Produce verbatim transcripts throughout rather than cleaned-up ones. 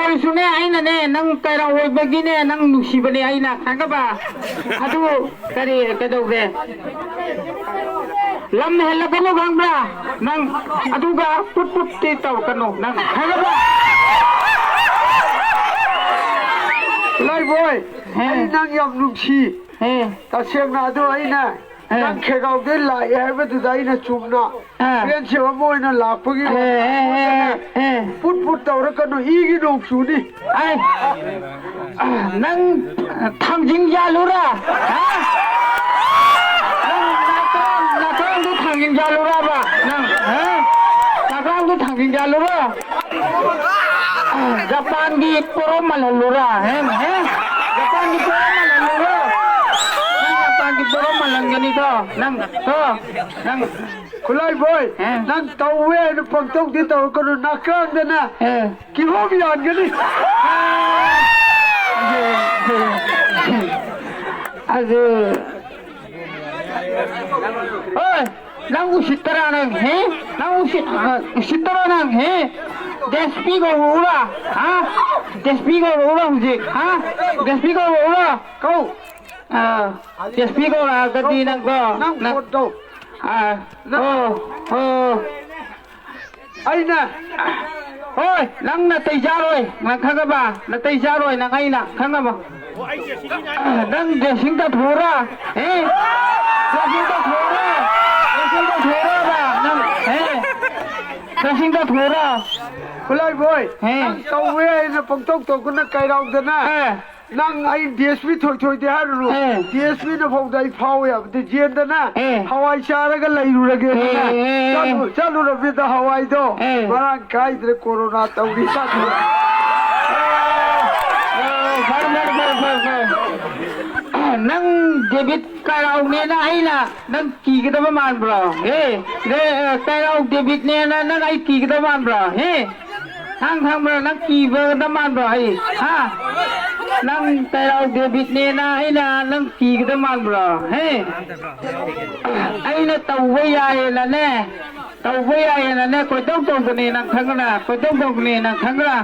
ꯑꯣꯏꯔꯁꯨꯅꯦ, ꯑꯩꯅꯅꯦ, ꯅꯪ ꯀꯩꯔꯥꯎ ꯑꯣꯏꯕꯒꯤꯅꯦ, ꯅꯪ ꯅꯨꯡꯁꯤꯕꯅꯦ ꯑꯩꯅ, ꯈꯪꯉꯕ? ꯑꯗꯨ ꯀꯔꯤ, ꯀꯩꯗꯧꯒꯦ? ꯂꯝ ꯍꯦꯜꯂꯛꯀꯅꯨ, ꯈꯪꯕ꯭ꯔꯥ? ꯅꯪ ꯑꯗꯨꯒ ꯄꯨꯠ ꯄꯨꯠꯇꯤ ꯇꯧꯔꯛꯀꯅꯨ, ꯅꯪ, ꯈꯪꯉꯕ? ꯂꯥꯏꯕꯣꯏ, ꯍꯦ꯫ ꯑꯩ ꯅꯪ ꯌꯥꯝ ꯅꯨꯡꯁꯤ꯫ ꯍꯦ꯫ ꯇꯁꯦꯡꯅ ꯑꯗꯨ ꯑꯩꯅ ꯑ꯫ ꯅꯪ ꯈꯦꯒꯥꯎꯗꯩ ꯂꯥꯛꯑꯦ ꯍꯥꯏꯕꯗꯨꯗ ꯑꯩꯅ ꯆꯨꯝꯅ ꯑ꯫ ꯐ꯭ꯔꯦꯟꯁꯤꯞ ꯑꯃ ꯑꯣꯏꯅ ꯂꯥꯛꯄꯒꯤ ꯑ, ꯑ, ꯑ, ꯑ꯫ ꯄꯨꯠ ꯄꯨꯠ ꯇꯧꯔꯛꯀꯅꯨ, ꯏꯒꯤ ꯅꯣꯡ ꯆꯨꯅꯤ꯫ ꯑꯩ, ꯅꯪ ꯊꯥꯡꯖꯤꯡ ꯌꯥꯜꯂꯨꯔꯥ? ꯍꯥ? ꯅꯪ ꯅꯥꯀ꯭ꯔꯥꯡ, ꯅꯥꯀ꯭ꯔꯥꯡꯗꯨ ꯊꯥꯡꯖꯤꯡ ꯌꯥꯜꯂꯨꯔꯕ? ꯅꯪ, ꯍꯥ? ꯅꯥꯀ꯭ꯔꯥꯡꯗꯨ ꯊꯥꯡꯖꯤꯡ ꯌꯥꯜꯂꯨꯔꯥ? ꯖꯄꯥꯟꯒꯤ ꯄꯣꯔꯣꯝ ꯃꯥꯜꯍꯜꯂꯨꯔꯥ? ꯍꯦ, ꯍꯦ? ꯖꯄꯥꯟꯒꯤ ꯄꯣꯔꯣꯝ ꯃꯥꯜꯍꯜꯂꯨꯔꯥ? ꯅꯪ ꯖꯄꯥꯟꯒꯤ ꯄꯣꯔꯣꯝ ꯃꯥꯜꯍꯟꯒꯅꯤꯀꯣ? ꯅꯪ, ꯀꯣ? ꯅꯪ ꯈꯨꯠꯂꯥꯏꯕꯣꯏ, ꯑꯦ꯫ ꯅꯪ ꯇꯧꯋꯦ ꯍꯥꯏꯅ ꯄꯪꯇꯧꯗꯤ ꯇꯧꯔꯛꯀꯅꯨ, ꯅꯥꯀ꯭ꯔꯥꯟꯗꯅ ꯑꯦ꯫ ꯀꯤꯍꯣꯝ ꯌꯥꯟꯒꯅꯤ꯫ ꯑꯗꯨ, ꯑꯗꯨ, ꯍꯣꯏ, ꯅꯪ ꯎꯁꯤꯠꯇꯔꯥ ꯅꯪ, ꯍꯦ? ꯅꯪ ꯎꯁꯤꯠ-, ꯑ, ꯎꯁꯤꯠꯇꯔꯥ ꯅꯪ, ꯍꯦ? ꯗꯦꯁꯄꯤ ꯀꯧꯔꯛꯎꯔꯥ? ꯍꯥ? ꯗꯦꯁꯄꯤ ꯀꯧꯔꯛꯎꯔꯥ ꯍꯧꯖꯤꯛ, ꯍꯥ? ꯗꯦꯁꯄꯤ ꯀꯧꯔꯛꯎꯔꯥ? ꯀꯧ꯫ ꯑ, ꯗꯦꯁꯄꯤ ꯀꯧꯔꯛꯑꯒꯗꯤ ꯅꯪꯀꯣ, ꯅꯪ ꯅꯪ ꯐꯣꯟ ꯇꯧ꯫ ꯑ, ꯅꯪ ꯑꯣ, ꯑꯣ꯫ ꯑꯩꯅ ꯍꯣꯏ, ꯅꯪ ꯅꯥꯇꯩ ꯆꯥꯔꯣꯏ, ꯅꯪ ꯈꯪꯉꯕ? ꯅꯥꯇꯩ ꯆꯥꯔꯣꯏ ꯅꯪ ꯑꯩꯅ, ꯈꯪꯉꯕ? ꯅꯪ dressing ꯇꯧꯊꯣꯛꯎꯔ? ꯑꯦ? Dressing ꯇꯧꯊꯣꯛꯎꯔ? Dressing ꯇꯧꯊꯣꯛꯎꯔꯕ? ꯅꯪ, ꯑꯦ? Dressing ꯇꯧꯊꯣꯛꯎꯔ? ꯈꯨꯠꯂꯥꯏꯕꯣꯏ, ꯑꯦ? ꯅꯪ ꯇꯧꯋꯦ ꯍꯥꯏꯅ ꯄꯪꯇꯧ ꯇꯧꯗꯅ ꯀꯩꯔꯥꯎꯗꯅ꯫ ꯑꯦ? ꯅꯪ ꯑꯩ ꯗꯤ ꯑꯦꯁ ꯄꯤ ꯊꯣꯏꯊꯣꯏꯗꯤ ꯍꯥꯏꯔꯨꯅꯨ꯫ ꯑꯦ꯫ ꯗꯤ ꯑꯦꯁ ꯄꯤꯅ ꯐꯥꯎꯗ ꯑꯩ ꯐꯥꯎ ꯌꯥꯕꯗꯤ ꯖꯦꯟꯗꯅ ꯑꯦ꯫ ꯍꯋꯥꯏ ꯆꯥꯔꯒ ꯂꯩꯔꯨꯔꯒꯦꯗꯅ꯫ ꯑꯦ, ꯑꯦ, ꯑꯦ꯫ ꯆꯠꯂꯨ-, ꯆꯠꯂꯨꯔꯕꯤꯗ ꯍꯋꯥꯏꯗꯣ ꯑꯦ꯫ ꯃꯔꯥꯡ ꯀꯥꯏꯗ꯭ꯔꯦ, ꯀꯣꯔꯣꯅꯥ ꯇꯧꯔꯤ ꯆꯠꯂꯨꯔꯦ꯫ ꯑꯦ, ꯐꯔꯦ, ꯐꯔꯦ, ꯐꯔꯦ, ꯐꯔꯦ, ꯐꯔꯦ꯫ ꯅꯪ ꯗꯦꯕꯤꯠ ꯀꯥꯏꯔꯥꯎꯅꯦꯅ ꯑꯩꯅ ꯅꯪ ꯀꯤꯒꯗꯕ ꯃꯥꯟꯕ꯭ꯔꯣ? ꯑꯦ, ꯗꯦ-, ꯑ, ꯀꯥꯏꯔꯥꯎ ꯗꯦꯕꯤꯠꯅꯦꯅ ꯅꯪ ꯑꯩ ꯀꯤꯒꯗꯕ ꯃꯥꯟꯕ꯭ꯔꯣ? ꯑꯦ? ꯅꯪ ꯈꯪꯕ꯭ꯔꯥ? ꯅꯪ ꯀꯤꯕꯗ ꯃꯥꯟꯕ꯭ꯔꯣ ꯑꯩ? ꯍꯥ? ꯅꯪ ꯀꯩꯔꯥꯎ ꯗꯦꯕꯤꯠꯅꯦꯅ ꯑꯩꯅ ꯅꯪ ꯀꯤꯒꯗ ꯃꯥꯟꯕ꯭ꯔꯣ? ꯍꯦ? ꯑꯩꯅ ꯇꯧꯕ ꯌꯥꯏꯌꯦꯅꯅꯦ, ꯇꯧꯕ ꯌꯥꯏꯌꯦꯅꯅꯦ, ꯀꯣꯏꯇꯧ ꯇꯧꯕꯅꯦ ꯅꯪ ꯈꯪꯕ꯭ꯔꯥ? ꯀꯣꯏꯇꯧ ꯇꯧꯕꯅꯦ ꯅꯪ ꯈꯪꯕ꯭ꯔꯥ?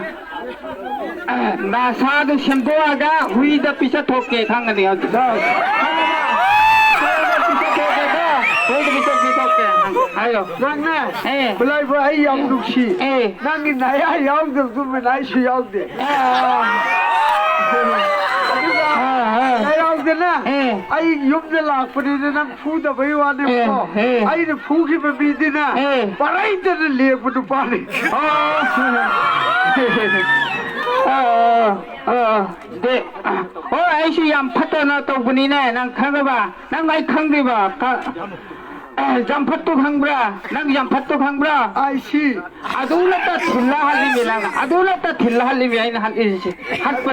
ꯅꯁꯥꯗꯨ ꯁꯦꯝꯗꯣꯛꯑꯒ ꯍꯨꯏꯗ ꯄꯤꯖꯊꯣꯛꯀꯦ ꯈꯪꯒꯅꯤ ꯍꯧꯖꯤꯛ꯫ ꯍꯨꯏꯗ ꯄꯤꯖꯊꯣꯛꯀꯦ, ꯄꯤꯖꯊꯣꯛꯀꯦ꯫ ꯍꯥꯏꯌꯣ꯫ ꯅꯪꯅꯦ, ꯑꯦ꯫ ꯈꯨꯠꯂꯥꯏꯕ, ꯑꯩ ꯌꯥꯝ ꯅꯨꯡꯁꯤ꯫ ꯑꯦ꯫ ꯅꯪꯒꯤ ꯅꯌꯥ ꯌꯥꯎꯗꯕꯗꯨ ꯃꯤꯅꯥꯏꯁꯨ ꯌꯥꯎꯗꯦ꯫ ꯑꯦ꯫ ꯑꯗꯨꯒ ꯑꯥ, ꯑꯥ꯫ ꯌꯥꯎꯗꯅ ꯑꯦ꯫ ꯑꯩ ꯌꯨꯝꯗ ꯂꯥꯛꯄꯅꯤꯅ ꯅꯪ ꯐꯨꯗꯕꯩ ꯋꯥꯅꯦꯕꯀꯣ꯫ ꯑꯦ, ꯑꯦ꯫ ꯑꯩꯅ ꯐꯨꯈꯤꯕ ꯃꯤꯗꯤꯅꯦ, ꯑꯦ꯫ ꯄꯔꯩꯇꯅ ꯂꯦꯡꯕ ꯅꯨꯄꯥꯅꯤ꯫ ꯑꯣ꯫ ꯑꯣ, ꯑꯣ, ꯑꯣ꯫ ꯗꯦ, ꯑꯣ, ꯑꯩꯁꯨ ꯌꯥꯝ ꯐꯠꯇꯅ ꯇꯧꯕꯅꯤꯅꯦ, ꯅꯪ ꯈꯪꯉꯕ? ꯅꯪ ꯑꯩ ꯈꯪꯗ꯭ꯔꯤꯕ? ꯀ-, ꯑꯦ, ꯖꯝꯐꯠꯇꯨ ꯈꯪꯕ꯭ꯔꯥ? ꯅꯪ ꯖꯝꯐꯠꯇꯨ ꯈꯪꯕ꯭ꯔꯥ? ꯑꯩꯁꯤ꯫ ꯑꯗꯨ ꯅꯠꯇ ꯊꯤꯜꯂ ꯍꯜꯂꯤꯃꯤ ꯅꯪ꯫ ꯑꯗꯨ ꯅꯠꯇ ꯊꯤꯜꯂ ꯍꯜꯂꯤꯃꯤ ꯑꯩꯅ ꯍꯜꯂꯤꯁꯤ꯫ ꯍꯠꯄ